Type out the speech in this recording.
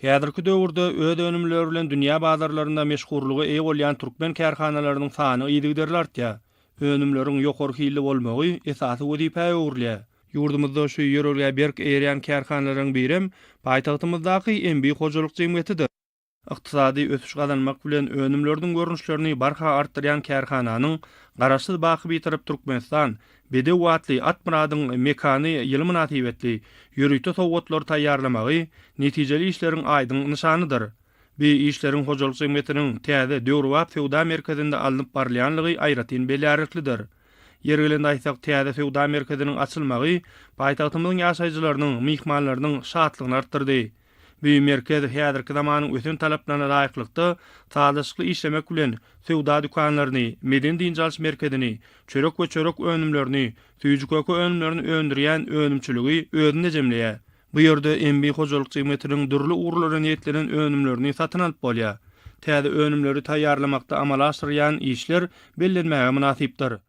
Häzirki döwürde öz önümleri bilen dünýä bazarlarynda meşhurlyga eýe bolýan türkmen kärhanalarynyň sany yzygiderli artýar. Önümleriň ýokary hilli bolmagy esasy wezipä öwrülýär. Ýurdumyzda şu ýörelgä berk eýerýän kärhanalaryň birem paýtagtymyzdaky MB hojalyk jemgyýetidir. Ykdysady ösüş gazanmak bilen önümleriniň görnüşlerini barha artdyrýan kärhananyň Garaşsyz baky Bitarap Türkmenistan, Bedew atly at myradyň mekany ýyly mynasybetli ýörite sowgatlary taýýarlamagy netijeli işleriň aýdyň nyşanydyr. Bu işleriň hojalyk jemgyýetiniň täze, döwrebap söwda merkezinde alnyp barylýanlygy aýratyn bellärliklidir. Ýeri gelende aýtsak, täze söwda merkeziniň açylmagy paýtagtymyzyň ýaşaýjylarynyň, myhmanlarynyň şatlygyny artdyrdy. Bu merkez häzirki zamanyň ösen talaplaryna laýyklykda sazlaşykly işlemek bilen, söwda dükanlaryny, medeni-dynç alyş merkezini, çörek we çörek önümlerini, süýji-köke önümlerini öndürýän önümçiligi özünde jemleýär. Bu ýerde MB hojalyk jemgyýetiniň dürli ugurlara niýetlenen önümlerini satyn alyp bolýar. Täze önümleri taýýarlamakda amala aşyrylýan işler bellenmäge mynasypdyr.